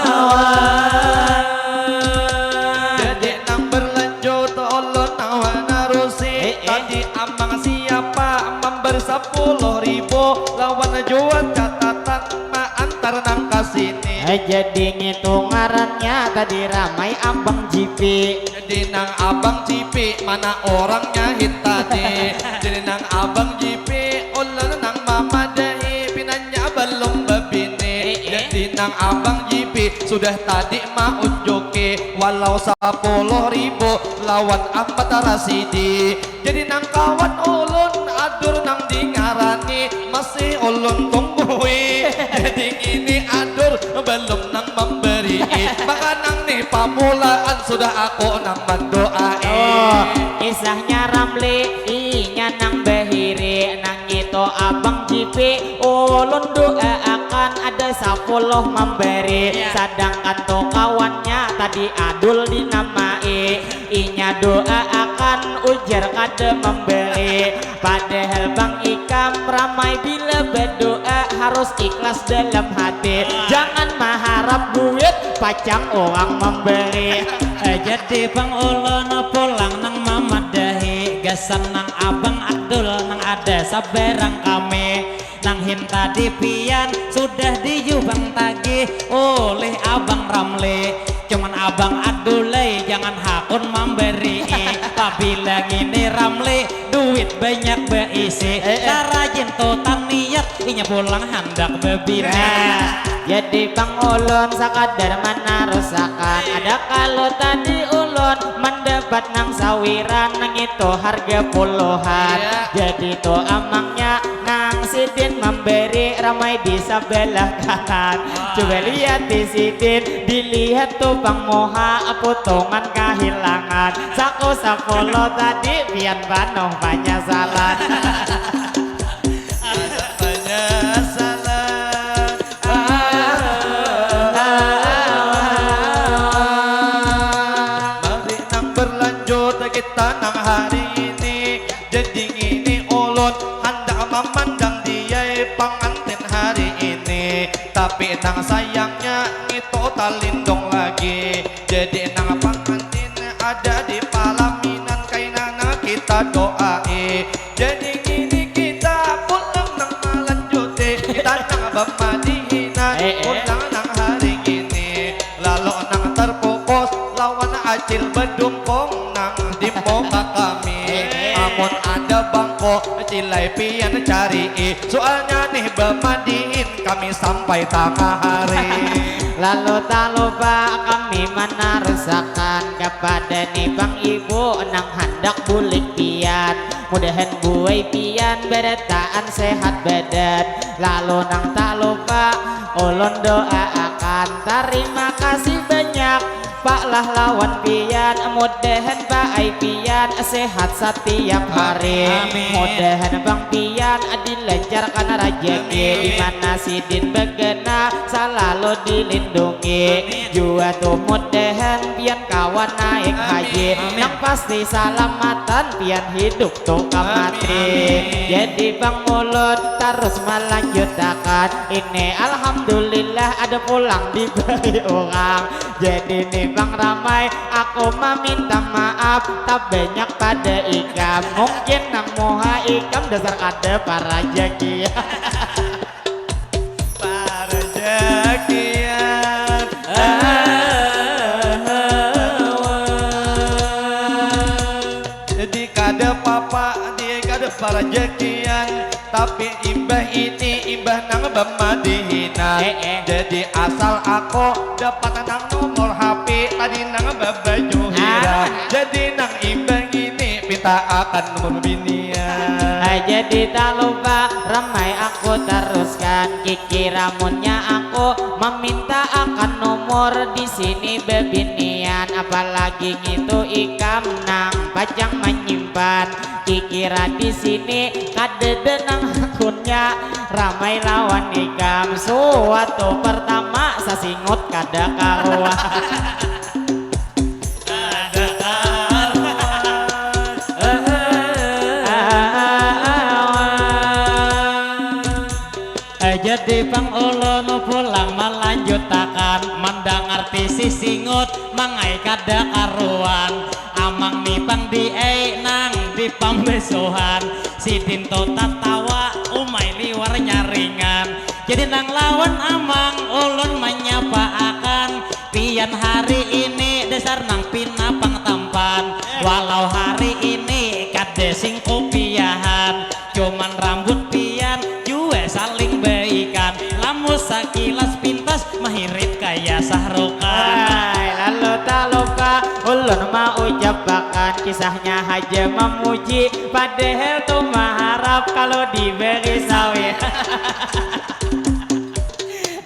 Jadi nang berlanjut ulun nang manarusi. Tadi amang siapa memberi sapuluh ribu lawan jua catatan maantar nang kasini. Eh, jadi ngitu ngarannya tadi ramai abang Jipi. Jadi nang abang Jipi mana orangnya hit tadi. Jadi nang abang Jipi ulun nang mamadahi pinanya balum babini. Jadi nang abang Jipi sudah tadi maunjuki walau sapuluh ribu lawan ampat rasidi. Jadi nang kawan ulun adur nang dingarani masih ulun tunggui. Jadi ngini adur balum nang mambarii. Maka nang ni pamulaan sudah aku nang mandoai. Oh, kisahnya Ramli inya nang bahiri, nang ngitu abang Jipi ulun doaakan ada sapuluh mambari. Sadangkan tu kawannya tadi adul dinamai. Inya doaakan ujar kada mambari. Padahal bang ikam ramai bila badoa harus ikhlas dalam hati. Jangan maharap duit pacang urang mambari. Eh, jadi bang ulun pulang nang mamadahi gasan nang abang adul nang ada sabarang kami. Nang hintadi pian sudah dijubang tagih ulih abang Ramli. Cuman abang adulai jangan hakun mambarii. Pabila ngini Ramli duit banyak baisi. Tarajin tu taniat inya pulang handak babini. Nah, jadi pang ulun sakadar manarusakan. Ada kalu tadi ulun mandapat nang sawiran nang itu harga puluhan. Jadi tu amangnya nang Sidin memberi ramai di sebelah kanan. Coba lihat di sidin, dilihat tu bang muha potongan kahilangan. Saku sakulo tadi pian panuh panyasalan. Ada penyesalan. Mari nang berlanjut kita nang hari ini. Jadi ngini ulun handak mamandang diai pangantin hari ini. Tapi nang sayangnya ngitu talindung lagi. Jadi nang pangantin ada di palaminan kaina nang kita doai. Jadi ngini kita pulang nang malanjuti. Kita nang bamadihinan Eh, eh. Pulang nang hari ini. Lalu nang terfokus lawan acil bedungkung nang di muka kami. Amun ada bangko cilai pian carii. Soalnya nih bamadihin kami sampai tangah hari. Lalu tak lupa kami menarusakan kepada ni bang ibu nang handak bulik pian. Mudahan buai pian berataan sehat badan. Lalu nang tak lupa ulun doa akan terima kasih banyak. Pak lah lawan pian, mudahan baai pian sehat setiap hari. Amin. Mudahan bang pian dilancarkan rajaki Amin. Di mana sidin begena selalu dilindungi. Jua tu mudahan pian kawan naik haji. Amin. Yang pasti salamatan pian hidup tu kamati. Amin. Jadi bang ulun terus melanjutakan ini. Alhamdulillah ada pulang diberi orang. Jadi ni bang ramai, aku meminta maaf tak banyak pada ikam. Mungkin nang muha ikam dasar kada parajakian. Parajakian. Jadi kada papa, dia kada parajakian. Tapi imbah ini imbah nang bamadihinan. Eh, eh. Jadi asal aku dapat nang nomor H P tadi nang babaju hirang. Ah. Jadi nang imbah ini minta akan nomor binian. Ah, jadi tak lupa ramai aku teruskan kikira munnya aku meminta akan nomor di sini bebinian apalagi ngitu ikam nang pacang menyimpan. Kikira di sini kadada nang akunnya ramai lawan ikam. Suatu pertama sasingut kada karuan. Kada karuan. Jadi pang ulun pulang melanjutakan mendengar tisi singut mangai kada karuan. Amang ni pang diai nang di pambesuhan. Sidin tu tatawa umai liwar nyaringan. Jadi nang lawan amang ulun manyapaakan. Pian hari ini dasar nang pina pang tampan. Walau hari ini kada sing kupiahan. Cuman rambut pian jua saling baikan. Lamus sakilas pintas mahirit kaya sahrukan. Hai, lalu tak lupa ulun maucapakan kisahnya haja mamuji padahal tu maharap kalau diberi sawi.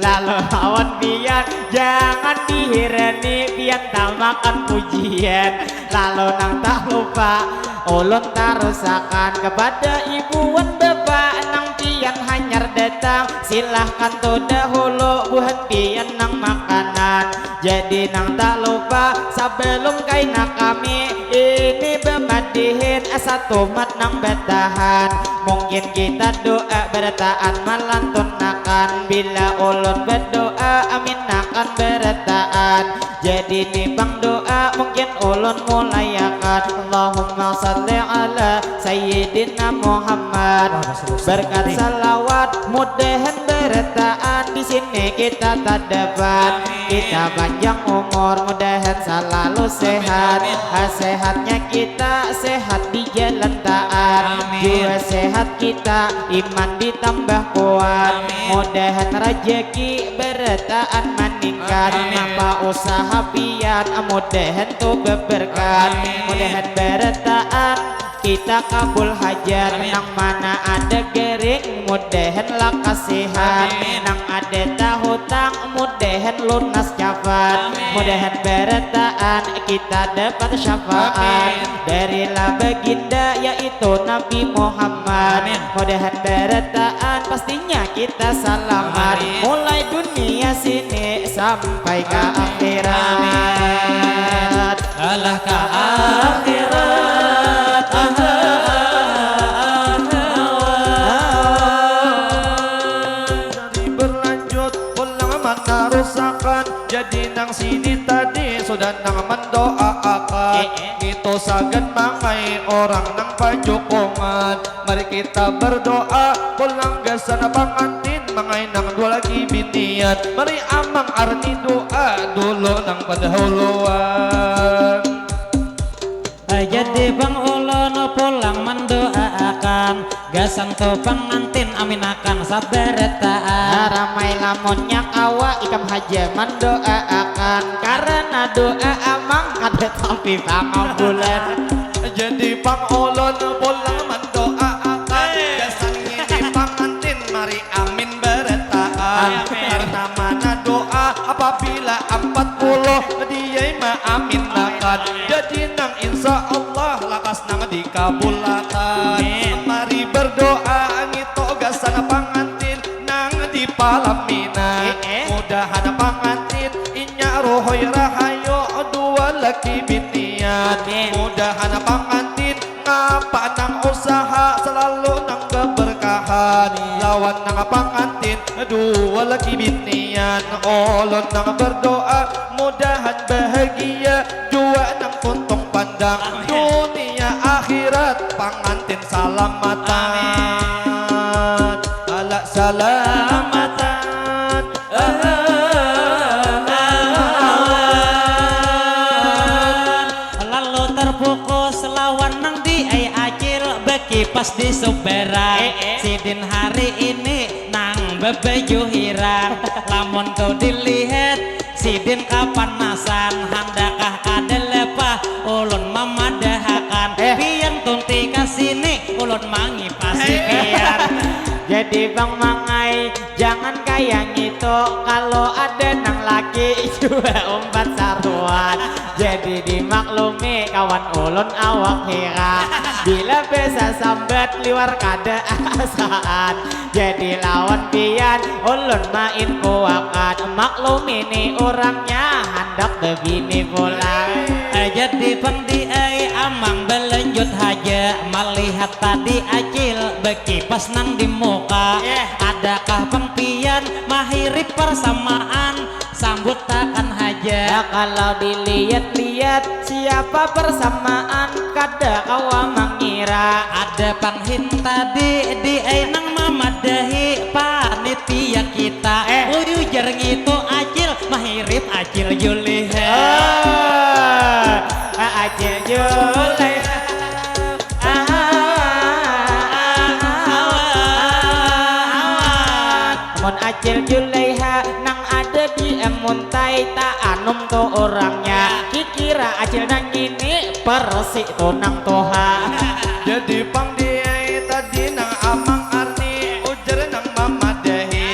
Lalu lawan pian jangan dihirani pian tamakan pujian. Lalu nang tak lupa ulun tarusakan kepada ibu wan bapa nang pian hanyar datang. Silahkan tu dahulu buhan pian nang makanan. Jadi nang tak lupa sebelum kaina kami ini bemadihin satu mat nang batahan. Mungkin kita doa berataan malantunakan bila ulun berdoa amin akan berataan. Jadi ni pang doa mungkin ulun mulaiakan. Allahumma salli ala sayyidina Muhammad. Berkat salawat mudahan berataan di sini kita tak dapat. Kita panjang umur mudahan selalu sehat. Ah, sehatnya kita sehat di jalan taat. Jua sehat kita iman ditambah kuat. Mudahan rajaki berataan maningkat. Napa usaha pian mudahan tu beberkat. Mudahan berataan Kita kabul hajat. Amin. Nang mana ada gering, mudahan lakas sihat. Amin. Nang ada tahutang, mudahan lunas capat. Amin. Mudahan barataan kita dapat syafaat. Amin. Darilah baginda, yaitu Nabi Muhammad. Amin. Mudahan barataan pastinya kita salamat. Amin. Mulai dunia sini sampai ke akhirat. Alah ka akhirat. Jadi berlanjut pulang manarusakan. Jadi nang sini tadi sudah nang mendoaakan. Itu sagan mangai orang nang pajukungan. Mari kita berdoa pulang gasan pangantin mangai nang dua lagi binian. Mari Amang Arni doa dulu nang pendahuluan. Jadi bang ulun pulang mendoaakan gasan tu pangantin aminakan sabarataan. Ramai lamunnya kawa ikam haja mendoaakan karena doa Amang kada tapi pangabulan. Jadi pang ulun pulang mendoaakan gasan ngini pangantin mari amin barataan. Amin. Karena mana doa apabila ampat puluh diai maaminakan. Jadi nang insya Allah lakas nang dikabulakan. Amin. Mari berdoa ngitu gasan pangantin nang di palaminan. Mudahan pangantin inya ruhui rahayu dua laki binian. Amin. Mudahan pangantin ngapa nang usaha selalu nang keberkahan. Amin. Lawan nang pangantin dua laki binian ulun nang berdoa mudahan bahagia jua nang tuntung pandang. Amin. Dunia akhirat pangantin salamatan. Amin. Ala salamatan. Lalu terpukus lawan nang di ai acil bekipas di subera. Eh, eh. Sidin hari ini nang bebaju hirang. Lamun tu dilihat sidin kapanasan handakah kada lepah ulun mamadahakan. Eh. Pian tunti ka sini ulun mangipasi pian. Jadi bang mangai jangan kaya ngitu, kalu ada nang laki jua umpat saruan. Jadi dimaklumi kawan ulun awak hirang. Bila besasambat liwar kada asaan. Jadi lawan pian ulun main kuakan. Maklumi ni urangnya handak bebini pulang. Jadi pang di ai amang balanjut haja malihat tadi acil bekipas nang di muka. Adakah pang pian mahirip parsamaan? Sambutakan haja. Kalau dilihat-lihat siapa bersamaan kada kawa mangira. Ada panghin tadi di ai nang mamadahi panitia kita. Eh. Uyu jar ngitu acil mahirip acil Juliha. Oh, acil Juliha. Awan. Mun acil Juleha nang ada di emuntai ta anum tu urangnya. Kikira acil nang ngini persi tu nang tuha. Jadi pang diai tadi nang amang arni ujar nang mamadahi.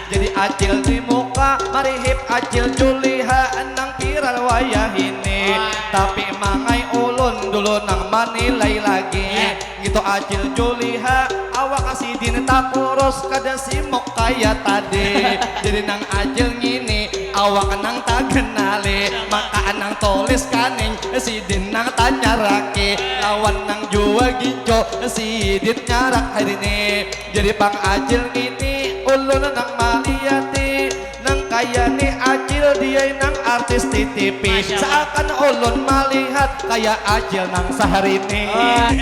Jadi acil di muka marihip acil Juleha nang viral wayahini. Tapi mangai ulun dulu nang manilai lagi. Ngitu acil Juliha awak sidin takurus kada simuk kaya tadi. Jadi nang acil ngini awak nang tagenali maka nang tulis kaning sidin nang tanyaraki lawan nang jua gincu sidin nyarak hari ni. Jadi pang acil ngini ulun nang maliati. Nang kaya ni acil diai nang artis di T V. Seakan ulun malihat kaya acil nang sahari ni.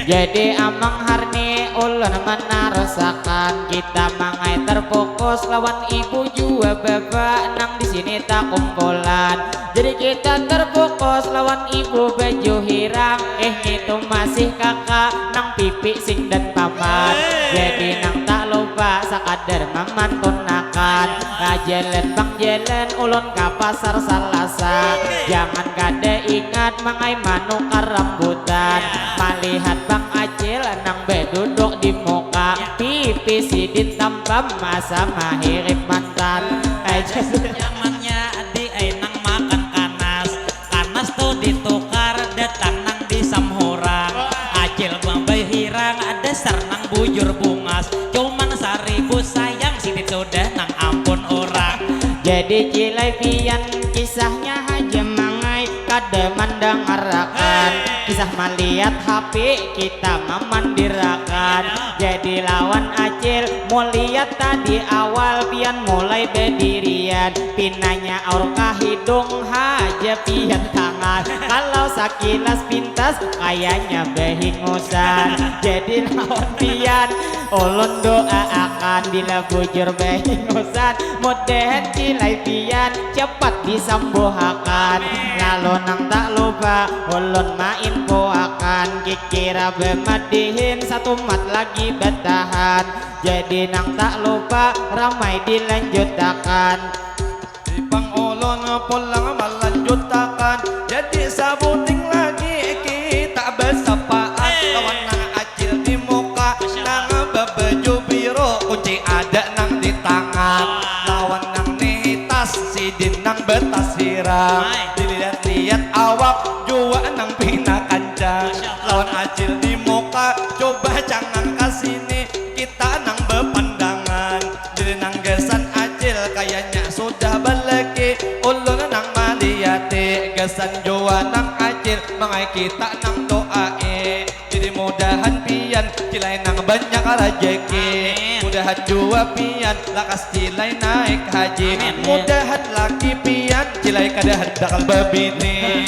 Jadi amang harni ulun manarusakan kita mangai terfokus lawan ibu jua bapa nang di sini takumpulan. Jadi kita terfokus lawan ibu baju hirang. Eh, ngitu masih kakak nang pipi sing dan paman. Jadi nang tak lupa sakadar mamantunakan. Nah, jalan bang jalan ulun ka pasar Salasa. Jangan kada ingat mangai manukar rambutan. Malihat bang Acil nang beduduk di muka. Pipi sidin tampam asa mahirip mantan. Aja nyamannya di ai nang makan kanas. Kanas tu ditukar datang nang di samhurang. Acil babai hirang dasar nang bujur bungas. Cuman saribu sayang sidin sudah nang ampun urang. Jadi cilai pian kisahnya haja mangai kada mandangarakan. Kisah maliat hapi kita mamandirakan. Jadi lawan Acil muliat tadi awal pian mulai bedirian. Pinanya aur ka hidung haja pian tangan. Kalau sakilas pintas kayanya behingusan. Jadi lawan pian ulun doa akan bila bujur behingusan. Mudahan cilai pian cepat disambuhakan. Lalu nang tak lupa ulun mainfoakan. Kikira bemadihin satumat lagi batahan. Jadi nang tak lupa ramai dilanjutakan. Di pang ulun pulang malanjutakan. Jadi sabuting lagi kita basapaan. Lawan nang Acil di muka, nang babaju biru, kunci ada nang di tangan. Lawan nang nihitas, sidin nang batas hirang. Dilihat-lihat awak jua nang pina kancang. Lawan Acil di muka, coba cangang ka sini, kita nang bapandangan. Diri nang gasan Acil kayanya sudah balaki. Ulun nang maliati gasan jua nang Acil, mangai kita nang doai. Jadi mudahan pian cilai nang banyak rajaki. Mudahan jua pian lakas cilai naik haji. Mudahan laki pian cilai kada handak babini.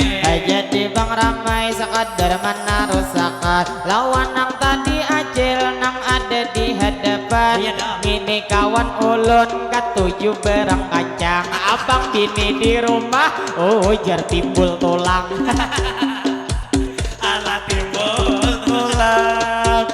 Jadi bang ramai sakadar manarusakan lawan nang tadi Acil nang ada di hadapan. Iya dong. Ini kawan ulun katuju berang kancang. Abang bini di rumah ujar timbul tulang. Alah timbul tulang.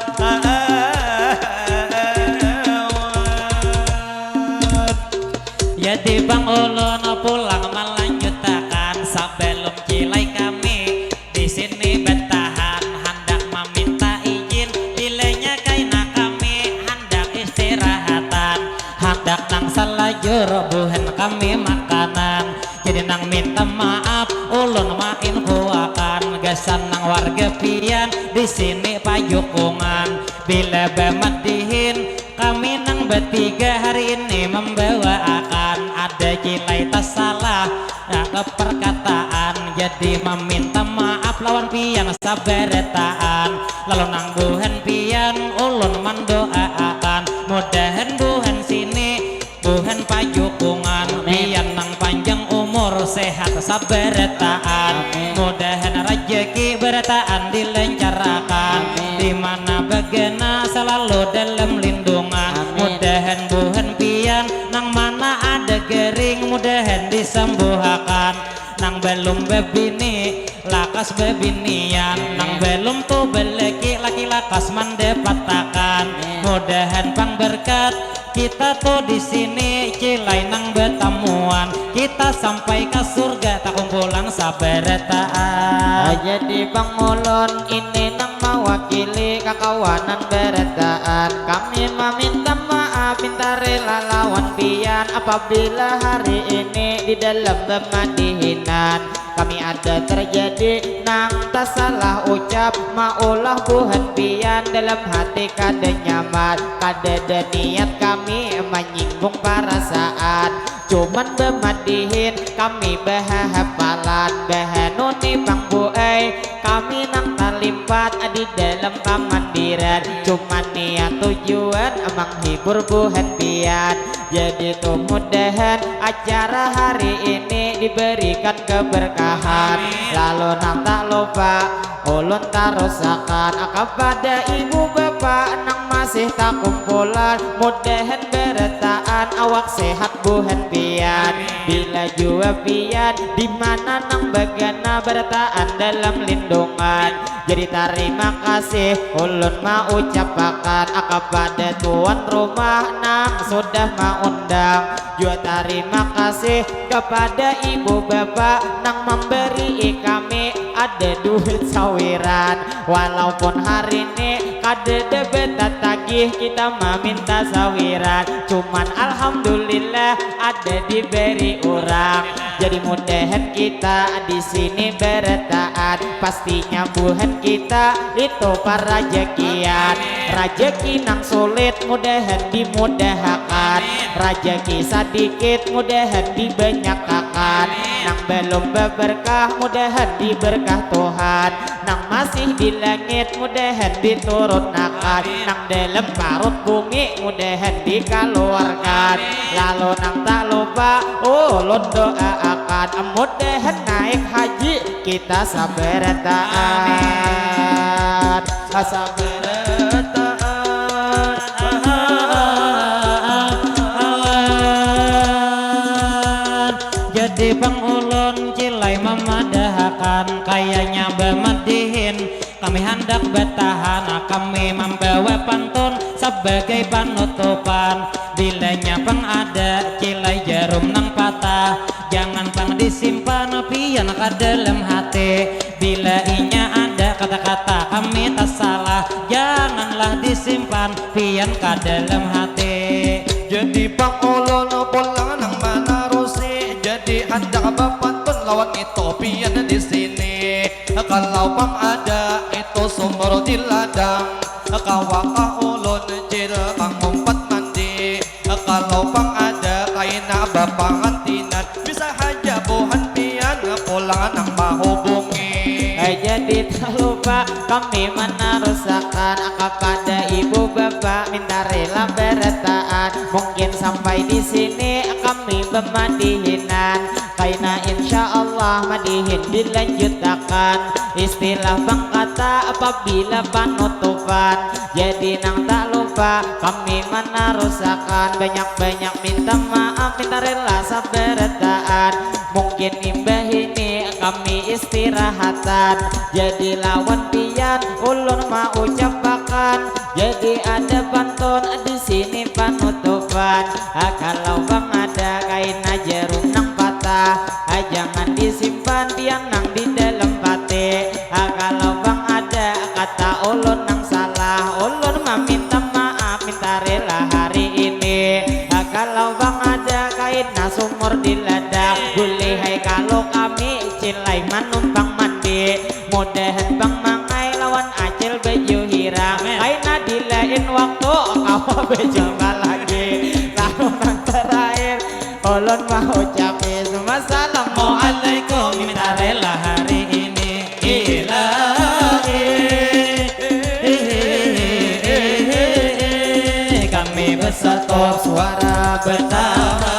Jadi bang ulun pulang malanjutakan sabalum cilai kami di sini batahan handak maminta izin bilanya kaina kami handak istirahatan handak nang salajur buhan kami makanan. Jadi nang minta maaf ulun mainfoakan gasan nang warga pian di sini pajukungan. Bila bamadihin kami nang batiga hari ini mambawaakan ada cilai tasalah perkataan. Jadi maminta maaf lawan pian sabarataan. Lalu nang buhan pian ulun mandoaakan mudahan buhan sini buhan pajukungan. Pian nang panjang umur sehat sabarataan. Mudahan rajaki barataan dilancarakan. Di mana bagana salalu dalam lindungan. Mudahan buhan pian nang mana ada garing mudahan disambuhakan. Nang balum babini lakas babinian. Nang balum tu balaki laki lakas mandapatakan. Mudahan pang berkat kita tu di sini cilai nang batamuan kita sampai ka surga takumpulan sabarataan. Jadi pang ulun ini nang mawakili kakawanan barataan kami maminta maaf minta rela lawan pian apabila hari ini di dalam bamadihinan kami ada terjadi nang tasalah ucap maulah buhan pian dalam hati kada nyaman kadada niat kami manyinggung parasaan cuman bamadihin kami bahahapalan bahanuni pang buai kami nang talimpat di dalam pamandiran cuman niat tujuan manghibur buhan pian. Jadi tu mudahan acara hari ini diberikan keberkahan. Lalu nang tak lupa ulun tarusakan kepada ibu bapa nang masih takumpulan. Mudahan barataan, awak sehat buhan pian. Bila jua pian di mana nang bagana, barataan dalam lindungan. Jadi tarima kasih ulun maucapakan kepada tuan rumah nang sudah maundang. Jua tarima kasih kepada ibu bapa nang memberi kami ada duit sawiran. Walaupun hari ini kadada betatagih, kita meminta sawiran, cuman alhamdulillah ada diberi orang. Jadi mudahan kita di sini barataan, pastinya buhan kita itu parajakian. Rajaki nang sulit mudahan dimudahakan, rajaki sadikit mudahan dibanyakakan, nang belum beberkah mudahan diberkah Tuhan, nang masih di langit mudahan diturunakan, nang dalam parut bumi mudahan dikaluarkan. Lalu nang tak lupa ulun doaakan, mudahan naik haji kita sabarataan, sabarataan. Jadi pang ulun cilai mamadahakan, kayanya bamadihin kami handak batahan, kami mambawa pantun sabagai panutupan. Bilanya pang ada cilai jarum nang patah, jangan pang disimpan pian ka dalam hati. Bila inya ada kata-kata kami tasalah, janganlah disimpan pian ka dalam hati. Jadi pang ulun pulang nang manarusi, jadi handak bapantun lawan itu pian di sini. Kalau pang ada itu sumur di ladang, kawakah ulun cil mangumpat mandi. Kalau pang ada kaina bapangantinan, bisa haja buhan pian pulang nang mahubungi. Jadi tak lupa kami manarusakan kepada ibu bapa minta rela barataan. Mungkin sampai di sini kami bamadihinan. Kaina insya Allah madihin dilanjutakan. Istilah pang kata apabila panutupan. Jadi nang tak lupa kami manarusakan, banyak-banyak minta maaf, minta rela sabarataan. Mungkin imbah ini kami istirahatan. Jadi lawan pian ulun maucapakan. Jadi ada pantun di sini panutupan. Ah, kalau pang ada kaina jarum nang patah, ah, jangan disimpan pian nang di dalam pati. Ah, kalau pang ada kata ulun nang salah, ulun maminta maaf, minta rela hari ini. Ah, kalau pang ada kaina sumur di ladang, bulih ai kalu kami cilai manumpang mandi. Mudahan pang mangai lawan acil baju hirang. Kaina di lain waktu kawa bajumpa lagi. Lalu nang terakhir ulun maucapi sumbasalam. Mualaikum, minta rela hari ini. Ilahi, kami bersatu suara bersama.